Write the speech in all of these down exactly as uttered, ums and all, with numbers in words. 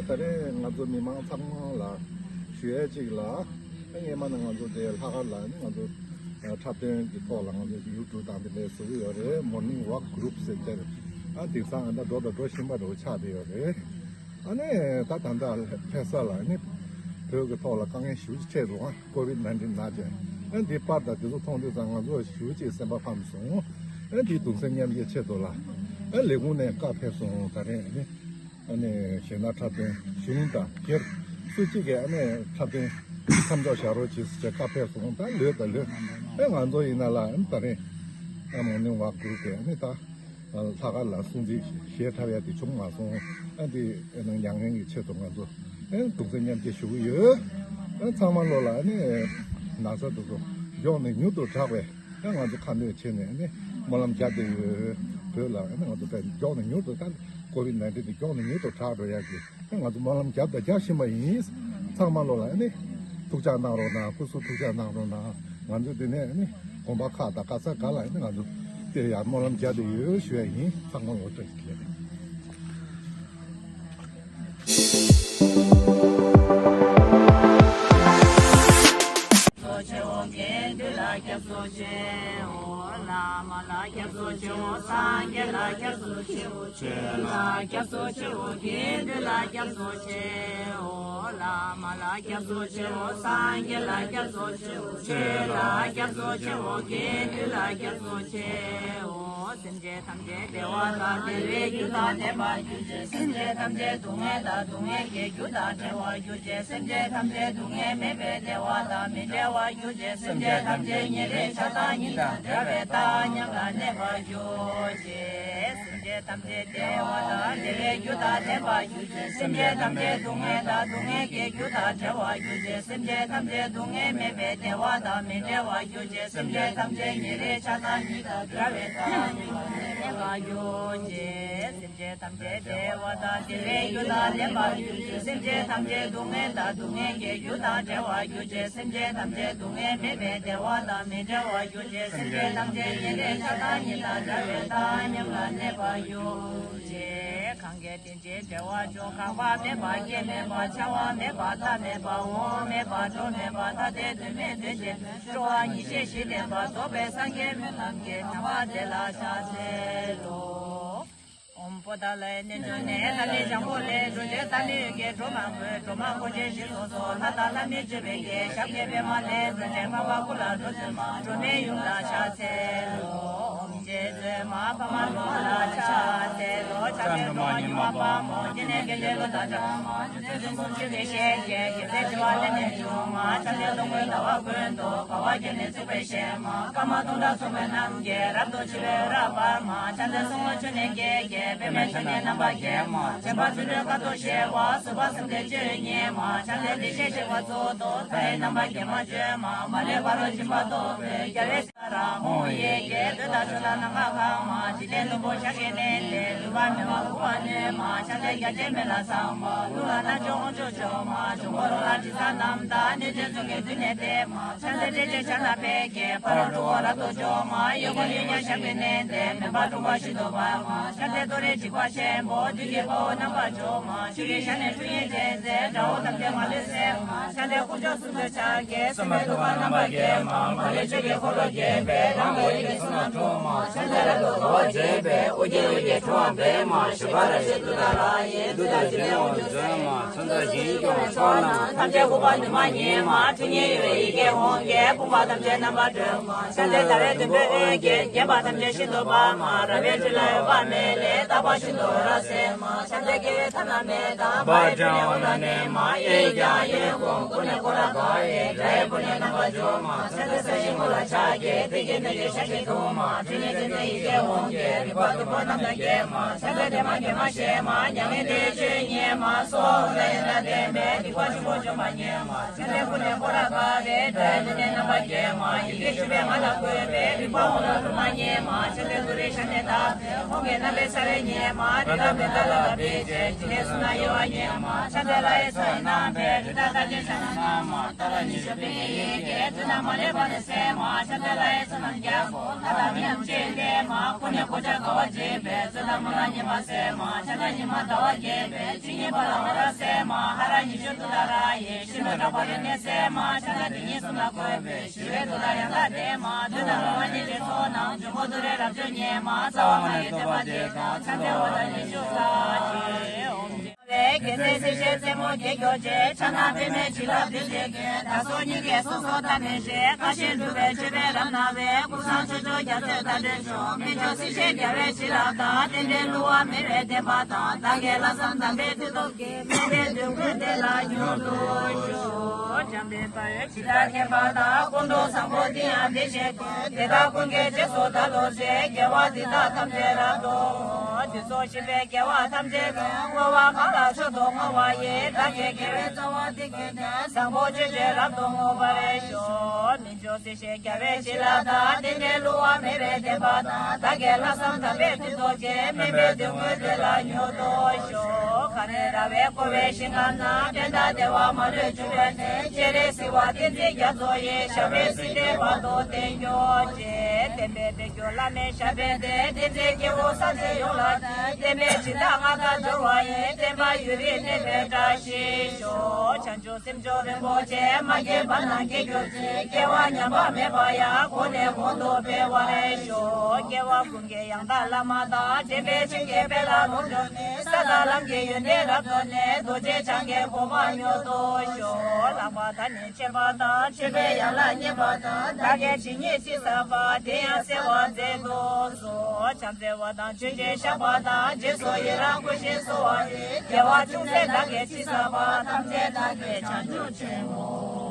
ད་རེས་ང་ཚོ་མི་མང་ཚང་མ་ལ་ཞུ་ཡས་གཅིག་ལ། སྔས་མ་ནས་ང་ཚོ་དེ་ལྷག་དཀར་ལ་ནི་ང་ཚོ་འཁྲབ་སྟོན་གྱི་ཐོག་ལ་ང་ཚོ་ཡུ་ཊུབ་དང་དེ་འདྲས་བཟོ་གི་ཡོད་རེད། Morning Walk Group ཟེར་བྱས། ཨ་དེང་སང་ད་འགྲོ་དང་འགྲོ་བཞིན་པ་འདྲ་བོ་ཆགས་བསྡད་ཡོད་རེད། ཨ་ནི་ད་ད་ལྟ་ལྷ་ས་ལ་ནི་བོད་ཀྱི་ཐོག་ལ་དཀའ་ངལ་ཞེ་པོ་ཅིག་འཕྲད་འདུག་ཨ་ཀོ་ཝིད་ནའིན་ཊིན་ན་བྱས། ཨ་འདི་པར་དང་དེ་ཚོ་མཐོང་དུས་ཙང་ང་ཚོ་ཞེ་པོ་ཅིག་སེམས་པ་ཕམ་སོང་། ཨ་འདིའི་གདུང་སེམས་མཉམ་སྐྱེད་ཆེད་དུ་ལ་ཨ་ལས་ཁུངས་ནས་བཀའ་ཕེབས་སོང་། ད་རེས་ནི་ཨ་ནི་གཞས་སྣ་འཁྲབ་སྟོན་གཞུང་དང་སྒེར་སུ་གཅིག་གིས་ཨ་ནི་འཁྲབ་སྟོན་མཚམས་འཇོག་བྱ་རོགས་གྱིས་ཟེར་བཀའ་ཕེབས་སོང་། ད་ལོས་ད་ལོས་ཨ་ང་ཚོ་ཡིན་ན་ལ་ཨ་ནི་ད་རེས་ཨ་Morning Walk Group གིས་ཨ་ནི་ད། ལྷག་དཀར་ལ་སྲུང་བརྩི་ཞེས་འཁྲབ་ཡ་དེ་བྱུང་མ་སོང་། ཨ་འདི་ནང་མྱ་ངན་གྱི་ཆེད་དུ་ང་ཚོ་ཨ་གདུང་སེམས་མཉམ་སྐྱེད་ཞུ་གི་ཡོད། ཨ་ཚང་མ་ལོ་ལ་ཨ་ནི་ན་ཚ་དེ་ཚོ་མགྱོགས་ནས་མྱུར་དུ་དྲག་པའི་ཨ་ང་ཚོ་ཁ་སྣོན་བྱས་ནས་ཨ་ནི་སྨོན་ལམ་རྒྱག་བསྡད་ཡོད། བོད་ལ་ཨ་ནི་ང་ཚོ་ད་མགྱོགས་ནས་མྱུར་དུ་ད་ཀོ་ཝིད་ནའིན་ཊིན་དེ་མགྱོགས་ནས་མྱུར་དུ་དྲག་འགྲོ་ཡ་གི་ང་ཚོ་སྨོན་ལམ་རྒྱབ་དང་རྒྱག་བཞིན་པ་ཡིན། ཚང་མ་ལོ་ལ་ཨ་ནི་ཐུགས་ཅག་གནང་རོགས་གནང་། སྐུ་གཟུགས་ཐུགས་ཅག་གནང་རོགས་གནང་། ང་ཚོ་འདི་ནས་ཨ་ནི་དགོན་པ་ཁག་དང་ག་ས་ག་ལ་ཨ་ནི་ང་ཚོ་དེ་ཡང་སྨོན་ལམ་རྒྱག་བསྡད་ཡོད་ཞུ་ཡ་ཡིན། ཚང་མ་ལོ་བཀྲ་ཤིས་བདེ་ལེགས། སྐྱབས་སུ་མཆིའོ། དགེ་འདུན་ལ་སྐྱབས་སུ་མཆིའོ། བླ་མ་ལ་སྐྱབས་སུ་མཆིའོ། སངས་རྒྱས་ལ་སྐྱབས་སུ་མཆིའོ། ཆོས་ལ་སྐྱབས་སུ་མཆིའོ། དགེ་འདུན་ལ་སྐྱབས་སུ་མཆིའོ། བླ་མ་ལ་སྐྱབས་སུ་མཆིའོ། སངས་རྒྱས་ལ་སྐྱབས་སུ་མཆིའོ། ཆོས་ལ་སྐྱབས་སུ་མཆིའོ། དགེ་འདུན་ལ་སྐྱབས་སུ་མཆིའོ། སེམས་ཅན་ཐམས་ཅད་བདེ་བ་དང་བདེ་བའི་རྒྱུ་དང་ལྡན་པར་གྱུར་ཅིག་སེམས་ཅན་ཐམས་ཅད་སྡུག་བསྔལ་དང་སྡུག་བསྔལ་གྱི་རྒྱུ་དང་བྲལ་བར་གྱུར་ཅིག་སེམས་ཅན་ཐམས་ཅད་སྡུག་བསྔལ་མེད་པའི་བདེ་བ་དང་མི་འབྲལ་བར་གྱུར་ཅིག་སེམས་ཅན་ཐམས་ཅད་ཉེ་རིང་ཆགས་སྡང་གཉིས་དང་བྲལ་བའི་ཐབས་མཉམ་ལ་གནས་པར་གྱུར་ཅིག་སེམས་ཅན་ཐམས་ཅད་བདེ་བ་དང་བདེ་བའི་རྒྱུ་དང་ལྡན་པར་གྱུར་ཅིག་སེམས་ཅན་ཐམས་ཅད་སྡུག་བསྔལ་དང་སྡུག་བསྔལ་གྱི་རྒྱུ་དང་བྲལ་བར་གྱུར་ཅིག་སེམས་ཅན་ཐམས་ཅད་སྡུག་བསྔལ་མེད་པའི་བདེ་བ་དང་མི་འབྲལ་བར་གྱུར་ཅིག་སེམས་ཅན་ཐམས་ཅད་ཉེ་རིང་ཆགས་སྡང་གཉིས་དང་བྲལ་བའི་ཐབས་མཉམ་ལ་གནས་པར་གྱུར་ཅིག་སེམས་ཅན་ཐམས་ཅད་བདེ་བ་དང་བདེ་བའི་རྒྱུ་དང་ལྡན་པར་གྱུར་ཅིག་སེམས་ཅན་ཐམས་ཅད་སྡུག་བསྔལ་དང་སྡུག་བསྔལ་གྱི་རྒྱུ་དང་བྲལ་བར་གྱུར་ཅིག་སེམས་ཅན་ཐམས་ཅད་སྡུག་བསྔལ་མེད་པའི་བདེ་བ་དང་མི་འབྲལ་བར་གྱུར་ཅིག་སེམས་ཅན་ཐམས་ཅད་ཉེ་རིང་ཆགས་སྡང་གཉིས་དང་བྲལ་བའི་ཐབས་མཉམ་ལ་གནས་པར་གྱུར་ཅིག་གང་གིས་དེ་འདྲའི་བདེ་བ་འབྱུང་། འགག་པ་མེད་པ་སྐྱེ་མེད་པ་འཆི་བ་མེད་པ་མཐའ་མེད་པ་འོང་མེད་པ་འགྲོ་མེད་པ་ཐ་དད་དོན་མེད་དོན་ཆེན་སྤྲོ་བ་ཉེར་ཞི་བཞི་ལྡན་པ་རྫོགས་པའི་སངས་རྒྱས་སྨོན་ལམ་གྱི་དམ་པ་དེ་ལ་ཕྱག་འཚལ་ལོ། ཨོཾ་པོ་ཏཱ་ལའི་རྣལ་འབྱོར་ནས། ཏཱ་ལའི་ལྗང་གུ་ལས། འགྲོ་བྱེད་ཏཱ་ལའི་འོད་ཀྱིས་འགྲོ་མང་པོས། འགྲོ་མང་འཁོར་བཅས་ཞིང་སོགས་སུ། ལྷ་དང་ལྷ་མིན་སྤྱོད་པའི་དགེ། ཞབས་ཀྱི་པདྨ་ལས། མཛད་འཕྲིན་འཕགས་པ་སྐུ་ལ་འགྲོ་བཙུན་མ། འགྲོ་མིའི་ཡུམ་ལ་ཕྱག་འཚལ་ལོ། ཨོཾ་རྗེ་བཙུན་མ་འཕགས་མ་ཀླུ་ལ་ཕྱག་འཚལ་ལོ། ཕྱག་འཚལ་སྒྲོལ་མ་ཉི་མ་དཔལ་མོ། སྤྱན་ནི་དགེ་ལེགས་ཀླུ་དང་འདྲ་མ། རྗེ་བཙུན་ཁྲོ་ཆུ་འཁྱིལ་བའི་ཞལ་གྱི། རྒྱལ་སྲས་བྱེ་བ་ལས་ནི་བྱུང་མ། ཕྱག་འཚལ་སྟོང་འཁོར་ཟླ་བ་ཀུན་ཏུ། དགའ་བ་བརྒྱ་ནི་བརྩེགས་པའི་ཞལ་མ། སྐར་མ་སྟོང་ཕྲག་མཚུངས་པའི་རྣམ་རྒྱལ། རབ་ཏུ་ཕྱེ་བའི་རབ་འབར་མ། ཕྱག་འཚལ་གསང་སྔགས་ཆུ་ནས་སྐྱེས་ཀྱི། པདྨས་ཕྱག་ནི་རྣམ་པ་བརྒྱད་མ། བྱམས་པ་ཆོ་འཕྲུལ་དཀའ་ཐུབ་ཞི་བ། གཟུགས་པ་སེམས་ཀྱི་སྤྱོད་ཡུལ་ཉིད་མ། ཕྱག་འཚལ་བདེ་གཤེགས་ཞི་བ་གཙུག་ཏོར། མཐའ་ཡས་རྣམ་པ་བརྒྱད་མ་བཅོས་མ། མ་ལུས་ཕ་རོལ་ཕྱིན་པ་རྟོགས་པའི་རྒྱལ་བའི། ཧཱུྃ་ཡི་གེ། འདོད་དང་ཕྱོགས་དང་ནམ་མཁའ་གང་མ། འཇིག་རྟེན་བདུན་པོ་ཞབས་ཀྱིས་མནན་ཏེ། ལུས་པ་མེད་པར་འཁོར་བར་ནུས་མ། ཕྱག་འཚལ་རྒྱ་ཆེན་མི་ལ་ཚངས་པ། ཀླུ་ལ་རྣལ་འབྱོར་དབང་ཕྱུག་མཆོག་མ། འཇམ་མགོན་རོ་ལངས་དྲི་ཟ་རྣམས་དང་། གནོད་སྦྱིན་ཚོགས་ཀྱིས་མདུན་ནས་བསྟོད་མ། ཕྱག་འཚལ་ཏྲཊ་ཅེས་བྱ་ལ་ཕཊ་ཀྱིས། ཕ་རོལ་ཏུ་འཁོར་བ་རབ་ཏུ་འཇོམས་མ། གཡོ་འགུལ་གཡོ་བ་ཞབས་ཀྱིས་མནན་ཏེ། མེ་འབར་འཁྲུགས་པ་ཤིན་ཏུ་འབར་མ། ཕྱག་འཚལ་ཏུ་རེ་འཇིགས་པ་ཆེན་པོ། བདུད་ཀྱི་དཔའ་བོ་རྣམ་པར་འཇོམས་མ། ཆུ་སྐྱེས་ཞལ་ནི་ཁྲོ་གཉེར་ཅན་མཛད། དགྲ་བོ་ཐམས་ཅད་མ་ལུས་གསད་མ། ཕྱག་འཚལ་དཀོན་མཆོག་གསུམ་མཚོན་ཕྱག་རྒྱའི། སྲུང་མའི་ཐུགས་ཀར་རྣམ་པར་བརྒྱན་མ། མ་ལུས་ཆོས་ཀྱི་འཁོར་ལོས་བརྒྱན་པའི། རང་གི་འོད་ཀྱིས་གསུང་རྣམས་སྒྲོགས་མ། ཕྱག་འཚལ་རབ་ཏུ་དགའ་བ་བརྗིད་པའི། ཨོ་རྒྱན་འོད་ཀྱིས་འཁྲུགས་པ་འབེབས་མ། ཞི་བ་རབ་ཞི་ཏུཏྟཱ་ར་ཡིས། བདུད་དང་འཇིག་རྟེན་དབང་ཕྱུག་བཙོན་མ། ཚོན་མདོག་བཞིན་སྐྱོང་ཕྱོགས་རྣམས། ཐམས་ཅད་འགུགས་པ་ནུས་མ་ཉིད་མ། ཁྲོ་གཉེར་གཡོ་བའི་ཡི་གེ་ཧཱུྃ་གིས། ཕུང་པོ་ཐམས་ཅད་རྣམ་པར་སྒྲོལ་མ། ཕྱག་འཚལ་ཟླ་བའི་དུམ་བུས་འོད་ཀྱིས། བརྒྱན་པ་ཐམས་ཅད་ཤིན་ཏུ་འབར་མ། རབ་དབྱངས་ཕྲིན་ལས་འོད་དཔག་མེད་ལས། རྟག་པར་ཤིན་ཏུ་འོད་རབ་གསལ་མ། ཕྱག་འཚལ་རྒྱལ་བའི་ཐབས་རྣམས་མེ་དང་། འབར་བའི་ཕྲེང་བ་འོད་རྣམས་ནི་མ། གཡས་བརྐྱང་གཡོན་བསྐུམ་ཀུན་ནས་བསྐོར་རབ་དགའ་བའི། དགྲ་ཡི་དཔུང་ནི་རྣམ་པར་འཇོམས་མ། ཕྱག་འཚལ་ས་གཞིའི་ངོས་ལ་ཕྱག་གི། ཐིག་གིས་མཐིལ་གྱི་ཞལ་གྱིས་བརྡུང་མ། ཁྲོ་གཉེར་ཅན་མཛད་ཡི་གེ་ཧཱུྃ་གིས། རིག་པ་བདུན་པོ་རྣམས་དང་བརྒྱན་མ། ཕྱག་འཚལ་བདེ་མ་དགེ་མ་ཞི་མ། མྱ་ངན་འདས་ཆོས་ཉིད་མ། གསོལ་བ་འོ་ན་ཡོན་ཏན་ལྡན་པའི། སྡིག་པ་ཆེན་པོ་འཇོམས་པ་ཉིད་མ། ཕྱག་འཚལ་ཀུན་ནས་བསྐོར་རབ་དགའ་བའི། དགྲ་ཡི་དཔུང་ནི་རྣམ་པར་འགྱེད་མ། ཡི་གེ་བཅུ་པའི་ངག་ལ་བཀོད་པའི། རིག་པ་འོ་ན་དྲི་མ་ཉིད་མ། ཕྱག་འཚལ་ཏུ་རེའི་ཞབས་ནི་བརྡབས་པའི། ཁོང་གི་རྣམ་པའི་ས་རའི་ཉེ་མ་རི་དྭགས་མི་དྭགས་ལ་ལ་བེ་ཅེ་ཇི་ལེ་སུ་ན་ཡེ་བ་ཉེ་མ་ཤ་ཏེ་ལ་ཡེ་སུ་ན་བེ་རི་དྭགས་ད་ཅེ་ཤ་ན་ན་མ་ཏ་ལ་ཉི་ཤུ་བེ་ཡེ་གེ་ཏུ་ན་མ་ལེ་བ་ནེ་སེ་མ་ཤ་ཏེ་ལ་ཡེ་སུ་ན་རྒྱ་གོ་ད་ལ་མི་ཡམ་ཅེ་ལེ་མ་ཁོ་ནེ་གོ་ཅ་ག་བ་ཇེ་བེ་ཙུ་ད་མ་ལ་ཉི་མ་སེ་མ་ཤ་ཏེ་ཉི་མ་ད་བ་གེ་བེ་ཅི་ཉི་པ་ལ་བ་ར་སེ་མ་ཧ་ར་ཉི་ཤུ་ཏུ་ད་ར་ཡེ་ཤི་ན་གྲགས་པ་རེ་ནེ་སེ་མ་ཤ་ཏེ་དེ་ཉིས་སུ་ན་ཁོ་བེ། ཞི་བའི་མཐུ་དང་ཡང་དག་ལྡན་མ། མཐུ་དང་རང་དབང་ཉིད་ཀྱི་ཚོགས་རྣམས། འབྱུང་པོ་ཏུ་རེ་རབ་འབྱམས་ཉེ་མ། རྩ་བ་མ་ཡི་བསྟོད་པ་འདི་དག་ཕྱག་འཚལ་བ་དང་ཉི་ཤུ་རྩ་གཅིག་ཨོཾ། རྒྱལ་སྲས་སྲིད་ཞིའི་རྩེ་མོ་བརྒྱད་མགྱོགས་བྱེད། ཕྱག་ན་པདྨས་བྱིན་རླབས་བདུད་རྩིའི་རྒྱུན། བདག་སོགས་སྙིང་གའི་གཟུགས་སོགས་ཐ་མལ་ཞི། བཀའ་བཞིན་སྒྲུབ་པའི་མཆོད་པའི་རབ་སྣང་བས། ཀུན་བཟང་ཕྱོགས་སྐྱོང་རྒྱ་མཚོའི་མཐའ་འདུལ་ཞིང་། སྨན་མཆོག་སྲིད་ཞིའི་རྒྱལ་བའི་བྱིན་རླབས་དང་། རྟེན་འབྲེལ་བསླུ་བ་མེད་པའི་བདེན་པ་དང་། བདག་གི་ལྷག་བསམ་དམ་པའི་མཐུ་སྟོབས་ཀྱིས། སྨན་པའི་དོན་ཀུན་དེ་ལ་མྱུར་དུ་ཤོག་འཇམ་དཔལ་དཔའ་བོས་ཇི་ལྟར་མཁྱེན་པ་དང་། ཀུན་ཏུ་བཟང་པོ་འདི་ཡང་འདི་བཞིན་ཀུན། དེ་དག་ཀུན་གྱི་རྗེས་སུ་བདག་སློབ་ཅིང་། དགེ་བ་འདི་དག་ཐམས་ཅད་རབ་ཏུ། འདི་ཚོགས་ཞིང་པའི་དགེ་བ་ཐམས་ཅད་ཀུན། བསྔོ་བ་གང་ལ་མཆོག་ཏུ་བསྔོ་བ་ཡིས། བདག་གི་དགེ་བའི་རྩ་བ་འདི་ཀུན་ཀྱང་། བཟང་པོ་སྤྱོད་ཕྱིར་རབ་ཏུ་བསྔོ་བར་ཤོག་སྨན་མཆོག་སྲིད་ཞིའི་རྒྱལ་བའི་བྱིན་རླབས་དང་། རྟེན་འབྲེལ་བསླུ་བ་མེད་པའི་བདེན་པ་དང་། བདག་གི་ལྷག་བསམ་དམ་པའི་མཐུ་སྟོབས་ཀྱིས། སྨན་པའི་དོན་ཀུན་དེ་ལ་མྱུར་དུ་ཤོག་མཁའ་འགྲོ་ར་བས་བསྐོར་བའི་ཞིང་ཁམས་ན། དཔལ་ལྡན་བདེ་བ་མ་ལུས་འབྱུང་བའི་གནས། སྤྱན་རས་གཟིགས་དབང་བསྟན་འཛིན་རྒྱ་མཚོ་ཡི། ཞབས་པད་སྲིད་མཐའི་བར་དུ་བརྟན་གྱུར་ཅིག་བསྟན་པའི་དཔལ་གྱུར་བླ་མའི་ཞབས་པད་བརྟན། བསྟན་འཛིན་སྐྱེས་བུ་སྲས་བཅས་ཡོངས་ལ་བསྟན། བསྟན་པའི་སྦྱིན་བདག་མངའ་བདག་འབྱོར་བ་ཡི། བསྟན་པ་ཡུན་རིང་གནས་པའི་བཀྲ་ཤིས་ཤོག་བྱང་ཆུབ་སེམས་མཆོག་རིན་པོ་ཆེ། མ་སྐྱེས་པ་རྣམས་སྐྱེ་གྱུར་ཅིག་སྐྱེ་བ་ཉམས་པ་མེད་པ་ཡང་། གོང་ནས་གོང་དུ་འཕེལ་བར་ཤོག་སྐྱེ་བ་ཀུན་གྱི་ཡང་དག་བླ་མ་དང་། འདྲེན་པའི་ཆོས་ཀྱི་དཔལ་ལ་ལོངས་སྤྱོད་ནས། ས་དང་ལམ་གྱི་ཡོན་ཏན་རབ་རྫོགས་ནས། རྡོ་རྗེ་འཆང་གི་གོ་འཕང་མྱུར་ཐོབ་ཤོག་ལྷག་པར་ད་ནི་མཆོད་པ་དང་། མཆོད་པའི་ཡན་ལག་བསྙེན་པ་དང་། བདག་གི་ཇི་སྙེད་ཅི་བསགས་པ། དེ་ཡང་གསལ་བར་མཛད་དུ་གསོལ། བྱང་རྩེ་བ་དང་ཆོས་འབྱུང་བཤགས་པ་དང་། རྗེས་སུ་ཡི་རང་བསྐུལ་ཞིང་གསོལ་བ་ཡི། དགེ་བ་ཅུང་ཟད་བདག་གིས་ཅི་བསགས་པ། ཐམས་ཅད་བདག་གིས་བྱང་ཆུབ་ཕྱིར་བསྔོ།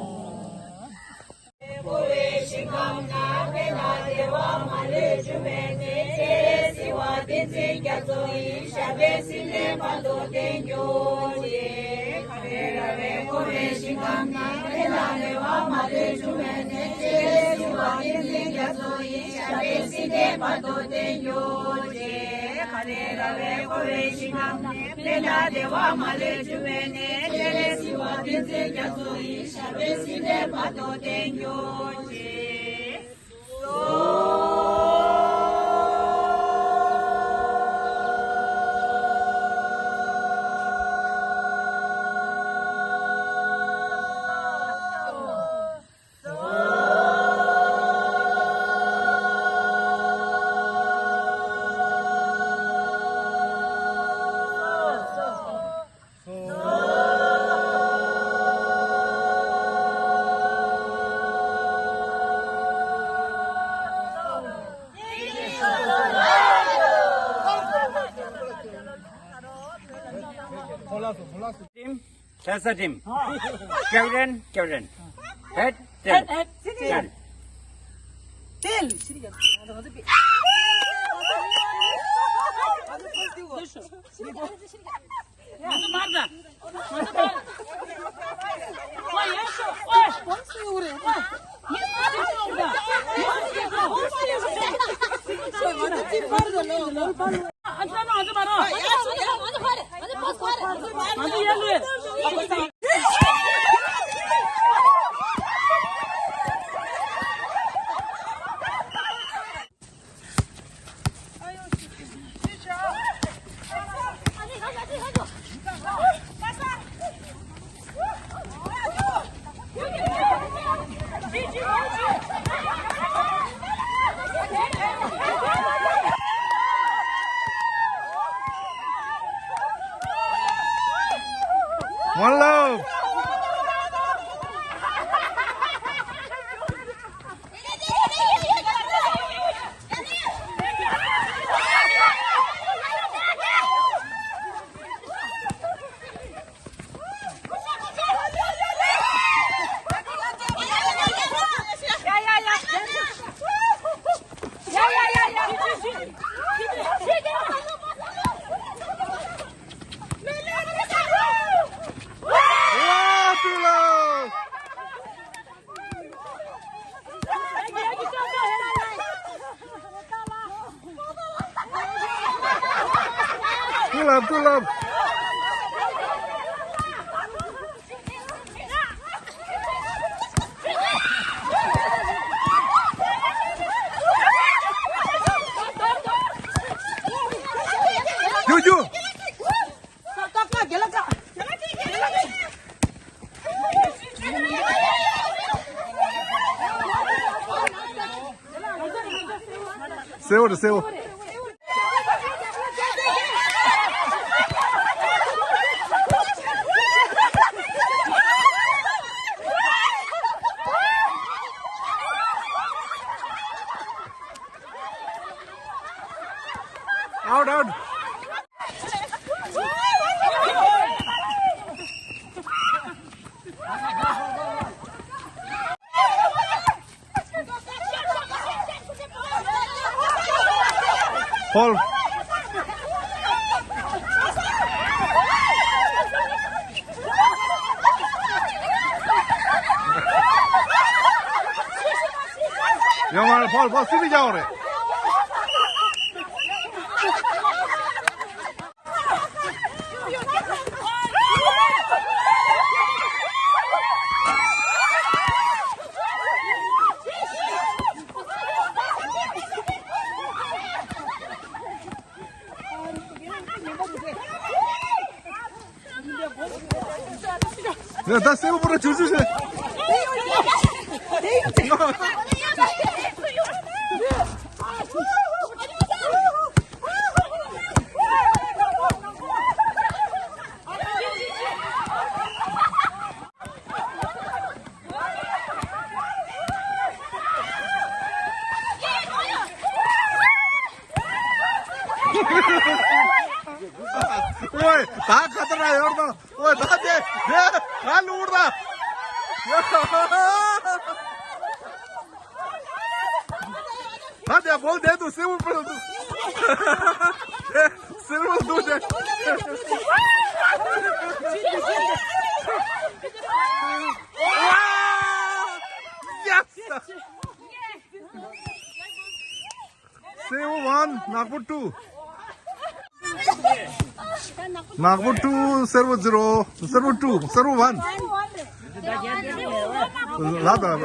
བསྐོར་བའི་ཞིང་ཁམས་ན། དཔལ་ལྡན་བདེ་བ་མ་ལུས་འབྱུང་བའི་གནས། སྤྱན་རས་གཟིགས་དབང་བསྟན་འཛིན་རྒྱ་མཚོ་ཡི། ཞབས་པད་སྲིད་མཐའི་བར་དུ་བརྟན་གྱུར་ཅིག་མཁའ་འགྲོ་ར་བས་བསྐོར་བའི་ཞིང་ཁམས་ན། དཔལ་ལྡན་བདེ་བ་མ་ལུས་འབྱུང་བའི་གནས། སྤྱན་རས་གཟིགས་དབང་བསྟན་འཛིན་རྒྱ་མཚོ་ཡི། ཞབས་པད་སྲིད་མཐའི་བར་དུ་བརྟན་གྱུར་ཅིག་མཁའ་འགྲོ་ར་བས་བསྐོར་བའི་ཞིང་ཁམས་ན། དཔལ་ལྡན་བདེ་བ་མ་ལུས་འབྱུང་བའི་གནས། སྤྱན་རས་གཟིགས་དབང་བསྟན་འཛིན་རྒྱ་མཚོ་ཡི། ཞབས་པད་སྲིད་མཐའི་བར་དུ་བརྟན་གྱུར་ཅིག Team, Salsa team. Captain, captain. Head, tail. Head, head. Tail. Tail. One love. ཏུ་ལབ་ཏུ་ལབ། རྒྱུགས་རྒྱུགས། སེའུ་རེད་སེའུ། Out, out. Ball. ཡོང་བ་ཕོལ་ཕོལ་སུ་མི་རྒྱག་རེད། ད་སེ་བོ་པོ་ར་ཆུ་ཆུ་ཆེ། ཨོའི། ད་ཁ་ཏ་ར་ཡོར་དང་། ཨོའི། ད་དེ་དེ་ད་ལུར་ད། ད་དེ་བོལ་དེ་དུ་སེ་བོ་པོ་དུ། སེ་བོ་དུ་དེ། Yes! Seven one, Nagpur two. Nagpur two, Servo zero, Servo two, Servo one. ལ་ད།